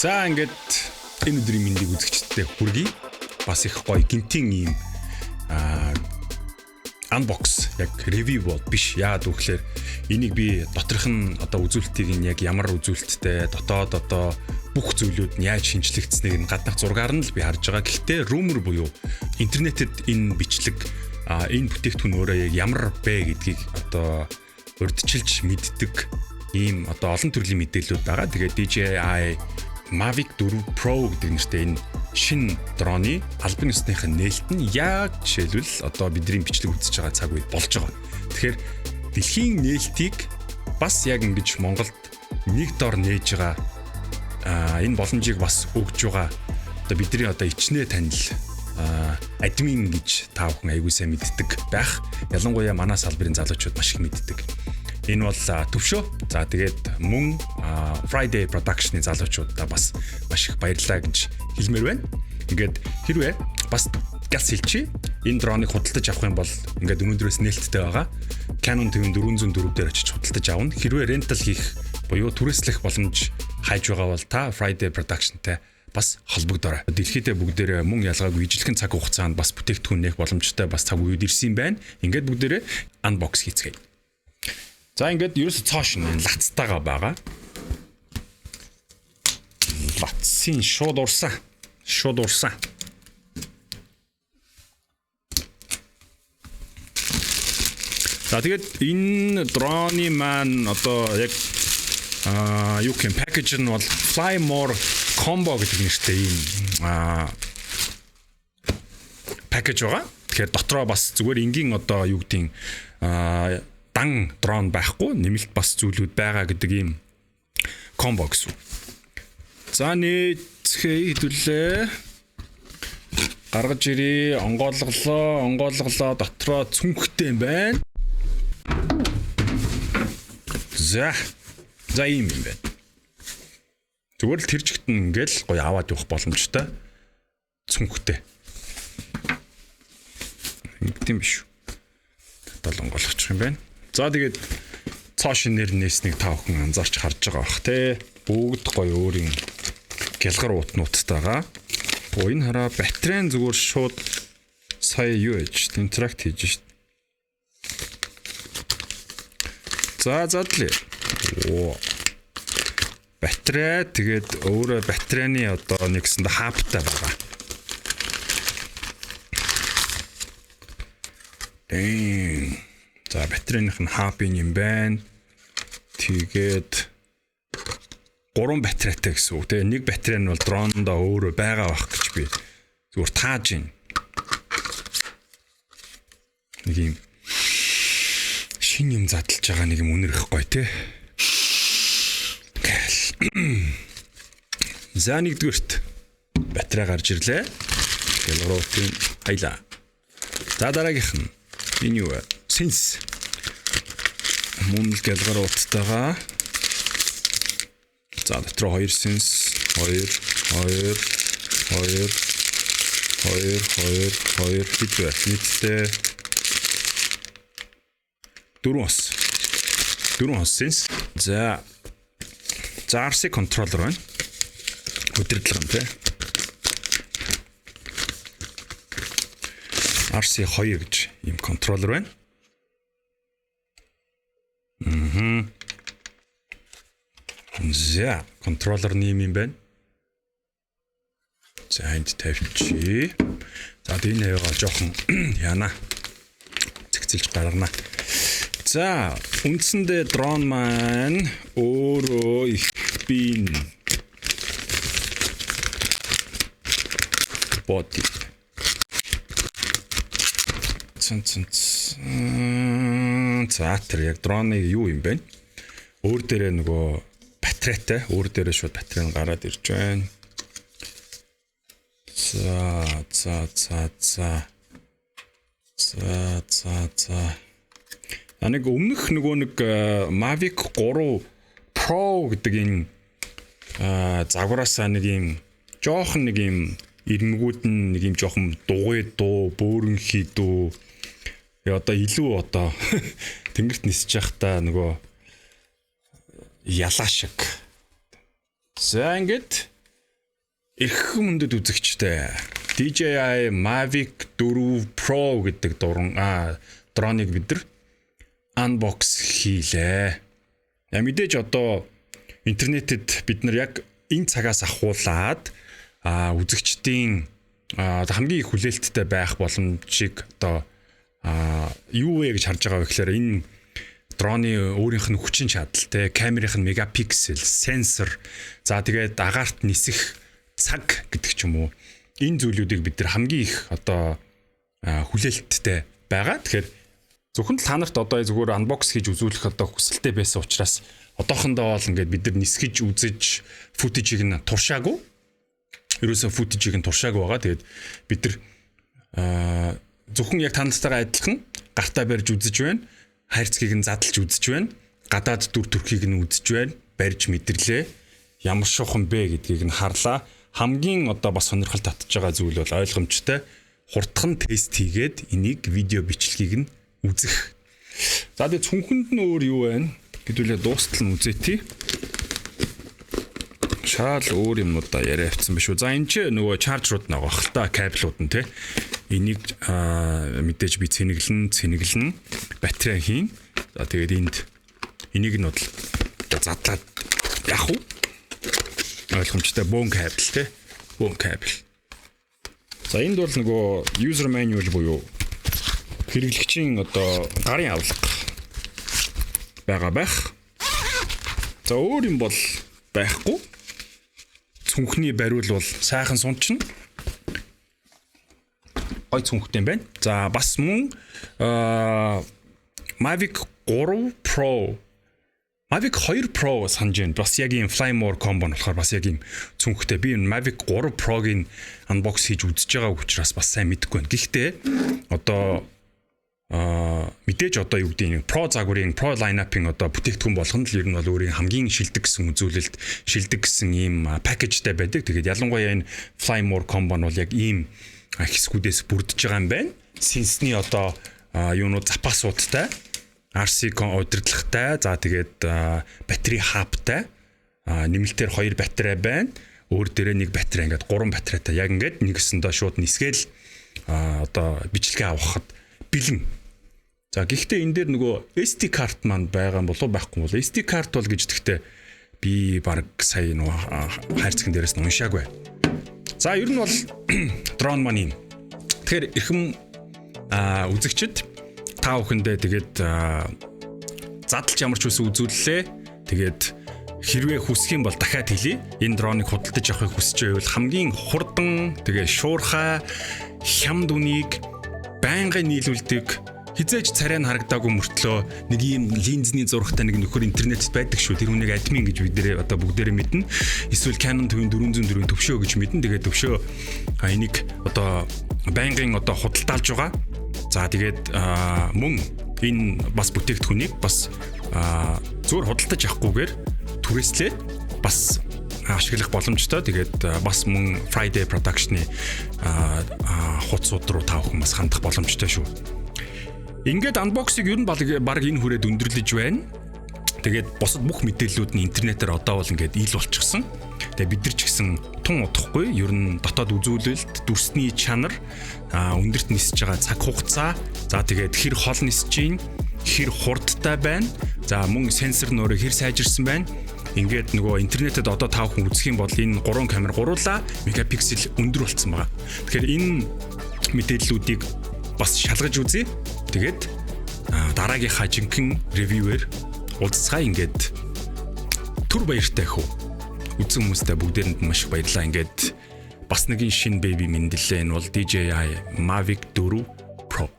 За, ингээд энэ өдрийн мэндийг үзэгчдэд хүргэе. Бас их гоё гинтийн ийм unbox, яг review бол биш. Яагаад гэвэл энийг би доторх нь одоо үзүүлэлтийг нь яг ямар үзүүлэлттэй, дотоод одоо бүх зүйлүүд нь яаж шинжлэгдсэнийг нь гаднах зургаар нь л би харж байгаа. Гэхдээ rumor буюу интернетэд энэ бичлэг, энэ бүтээгдэхүүн өөрөө яг ямар бэ гэдгийг одоо урьдчилж мэддэг ийм одоо олон төрлийн мэдээллүүд байгаа. Тэгээд DJI Mavic 4 Pro гэдэг нэртэй энэ шинэ дроны албан ёсныхын нээлт нь яг жишээлбэл одоо бидний бичлэг үзэж байгаа цаг үед болж байгаа. Тэгэхээр дэлхийн нээлтийг бас яг ингэж Монголд нэг дор нээж байгаа, энэ боломжийг бас өгж байгаа одоо бидний одоо ичнэ танил админ гэж та бүхэн аягүй сайн мэддэг байх. Ялангуяа манай салбарын залуучууд маш их мэддэг. Энэ бол төвшөө. За, тэгээд мөн Friday Production-ы залуучуудаа бас маш их баярлалаа гэж хэлмээр байна. Ингээд хэрвээ бас газ хэлчихье. Энэ дроныг худалдаж авах юм бол ингээд өнөөдрөөс нээлттэй байгаа. Canon T404 дээр очиж худалдаж авна. Хэрвээ rental хийх буюу түрээслэх боломж хайж байгаа бол та Friday Production-тай бас холбогдоорой. Дэлхийдээ бүгдээрээ мөн ялгаагүй ижилхэн цаг хугацаанд бас бүтээгдэхүүн нээх боломжтой бас цаг үед ирсэн юм байна. Ингээд бүгдээрээ unbox хийцгээе. За, ингээд ерөөсө цоо шинэ лацтайгаа байгаа. Лацсын шууд урсан. Шууд урсан. За, тэгээд энэ дроны маань одоо яг юу гэх юм, package нь бол Fly More Combo гэдэг нэртэй ийм package байгаа. Тэгэхээр дотроо бас зүгээр энгийн одоо юу гэдгийг дан дрон байхгүй, нэмэлт бас зүйлүүд байгаа гэдэг ийм combo гэсэн. За, нийцхээ хэдүүлээ. Гаргаж ирээ, онгойлголоо, онгойлголоо, дотроо цүнхтэй юм байна. За. За, ийм юм байна. Зүгээр л тэр чигт нь ингээл гоё аваад явах боломжтой. Цүнхтэй. Ингэдэм биш үү? Татал онгойлгочих юм байна. За, тэгээд цоо шинээр нээснийг та бүхэн анзаарч харж байгаа бах те. Бүгд гоё өөрийн гялгар утнуудтайгаа. Оо, энэ хараа, батарейн зүгээр шууд сая юу ээж interact хийж шít. За, задлаа. Оо. Батарей, тэгээд өөрөө батарейны одоо нэгсэнд хабтай байгаа. Дэм. За, батарейных нь хаб юм байна. Тэгээд гурван батарейтай гэсэн үг. Тэгээ нэг батарей нь бол дронондоо өөрөө байгаа байх гэж би зүгээр тааж байна. Нэг юм шин юм задлж байгаа нэг юм үнэр их гоё те. За, нэгдүгüрт батарей гарч ирлээ. Гялгуутын баяла. За, дараагийнх нь энэ юу вэ? Сенс. Мөн л гялгар уттайгаа. За, дотроо 2 сенс, 2 2 2 2 2 2 хэд вэ? Нийтдээ 4 ос. 4 ос сенс. За. За, RC controller байна. Удирдлага нь те. RC2 гэж ийм контроллер байна. За, контроллер нь юм байна. За, энд тавьчих. За, энэ хавьгаа жоохон яана. Зэгцэлж гаргана. За, үндсэндээ дрон маань өөрөө их бин body. Цэн цэн. За, тэр яг дроныг юу юм бэ? Өөр дээрээ нөгөө батарейтай, өөр дээрээ шууд батарей нь гараад ирж байна. За за за за. За за за. А нэг өмнөх нөгөө нэг Mavic 3 Pro гэдэг энэ загвараасаа нэг юм жоохон нэг юм ирмэгүүд нь нэг юм жоохон дугуй дуу, бөөрөнхий дуу. Одоо илүү одоо тэнгэрт нисэж явахдаа нөгөө ялаа шиг. За, ингээд Эрхэм хүндэт үзэгчдээ, DJI Mavic 4 Pro гэдэг дроныг бид нар unbox хийлээ. Мэдээж одоо интернетэд бид нар яг энэ цагаас ахуулаад үзэгчдийн хамгийн их хүлээлттэй байх боломжийг одоо юу вэ гэж харж байгаа вэ гэхээр энэ дроны өөрийнх нь хүчин чадал, те, камерын нь мегапиксел, сенсор, за тэгээд агаарт нисэх цаг гэдэг ч юм уу. Энэ зүйлүүдийг бид нар хамгийн их одоо хүлээлттэй байгаа. Тэгэхээр зөвхөн л та нарт одоо зүгээр unbox хийж үзүүлэх одоо хүсэлтэй байсан учраас одоохондоо бол ингээд бид нар нисгэж үзэж footage-ийг нь туршаагүй. Ерөөсөө footage-ийг нь туршаагүй байгаа. Тэгээд бид нар зөвхөн яг та нартайгаа адилхан гартаа барьж үзэж байна. Хайрцгийг нь задлж үзэж байна. Гадаад дүр төрхийг нь үзэж байна. Барьж мэдэрлээ. Ямар шухан бэ гэдгийг нь харлаа. Хамгийн одоо бас сонирхол татж байгаа зүйл бол ойлгомжтой. Хурдхан тест хийгээд энийг видео бичлэгийг нь үзэх. За, тэгээ цүнхэнд нь өөр юу байна гэдүүлээ дуустал нь үзээти. Шаал өөр юмнуудаа яриа авцсан биш үү. За, энэ ч нөгөө charger ууд нэг бах л та, кабелууд нь те. Энийг мэдээж би цэнэглэн цэнэглэн батарей хийн. За, тэгээд энд энийг нь бол задлаад яах вэ? Ойлгомжтой, бөөн кабель те. Бөөн кабель. За, энд бол нөгөө user manual буюу хэрэглэгчийн одоо гарын авлага байгаа байх. За, өөр юм бол байхгүй. Цүнхний бариул бол сайхан сунчна. Гой цүнхтэй юм байна. За, бас мөн Mavic 3 Pro, Mavic 2 Pro санаж байна. Бас яг ийм Fly More combo нь болохоор бас яг ийм цүнхтэй. Би энэ Mavic 3 Pro-гийн unbox хийж үзэж байгаа учраас бас сайн мэдэхгүй байна. Гэхдээ одоо мэдээж одоо юу гэдэг нь Pro загварын, Pro lineup-ын одоо бүтээгдэхүүн болгоно л ер нь бол өөрийн хамгийн шилдэг гэсэн үзүүлэлт, шилдэг гэсэн ийм package тэй байдаг. Тэгээд ялангуяа энэ Fly More combo нь бол яг ийм хэсгүүдээс бүрдэж байгаа юм байна. Сенсний одоо юунууд, запасуудтай, RC удирдлагатай, за тэгээд батарей хабтай, нэмэлтээр хоёр батарей байна. Өөр дээрээ нэг батарей, ингээд гурван батарейтай. Яг ингээд нэгсэндээ шууд нисгээл одоо бичлэгээ авахад бэлэн. За, гэхдээ энэ дээр нөгөө SD карт маань байгаа юм болов, байхгүй бол SD карт бол гэж тэгтээ би баг сая нөгөө хайрцаган дээрээс нь уншаагүй. За, ер нь бол дрон маань юм. Тэгэхээр эрхэм үзэгчид, та бүхэндээ тэгээд задлж ямар ч үсэн үзүүллээ. Тэгээд хэрвээ хүсэх юм бол дахиад хэлье. Энэ дроныг худалдаж авахыг хүсэж байвал хамгийн хурдан, тэгээ шуурхай, хямд үнийг байнгын нийлүүлдэг, хэзээ ч царай нь харагдаагүй мөртлөө нэг ийм линзний зурагтай нэг нөхөр интернетэд байдаг шүү. Тэр хүнийг админ гэж бид нэрээ одоо бүгдээрээ мэднэ. Эсвэл Canon төвийн 404 төвшөө гэж мэднэ. Тэгээд төвшөө энийг одоо байнгын одоо худалдаалж байгаа. За, тэгээд мөн энэ бас бүтээгдэхүүнийг бас зүгээр худалдаж авахгүйгээр түрээслээд бас ашиглах боломжтой. Тэгээд бас мөн Friday Production-ы хуудсууд руу та бүхэн бас хандах боломжтой шүү. Ингээд unbox-ыг ер нь баг энэ хүрээд өндөрлөж байна. Тэгээд бусад бүх мэдээллүүд нь интернетээр одоо бол ингээд ил болчихсон. Тэгээ бид нар ч гэсэн тун удахгүй ер нь дотоод үзүүлэлт, дүрсний чанар, өндөрт нисэж байгаа цаг хугацаа, за тэгээд хэр хол нисэж гин, хэр хурдтай байна. За, мөн сенсор нөрөө хэр сайжирсан байна. Ингээд нөгөө интернетэд одоо та бүхэн үзэх юм бол энэ гурван камер гуруула мегапиксел өндөр болцсон байгаа. Тэгэхээр энэ мэдээллүүдийг бас шалгаж үзье. Тэгээд дараагийнхаа жинхэнэ review ээр уулзцгаая. Ингээд түр баяртай хөө. Үзсэн хүмүүстээ бүгдээрэнд маш их баярлалаа. Ингээд бас нэгэн шинэ baby мэндлээ. Энэ бол DJI Mavic 4 Pro.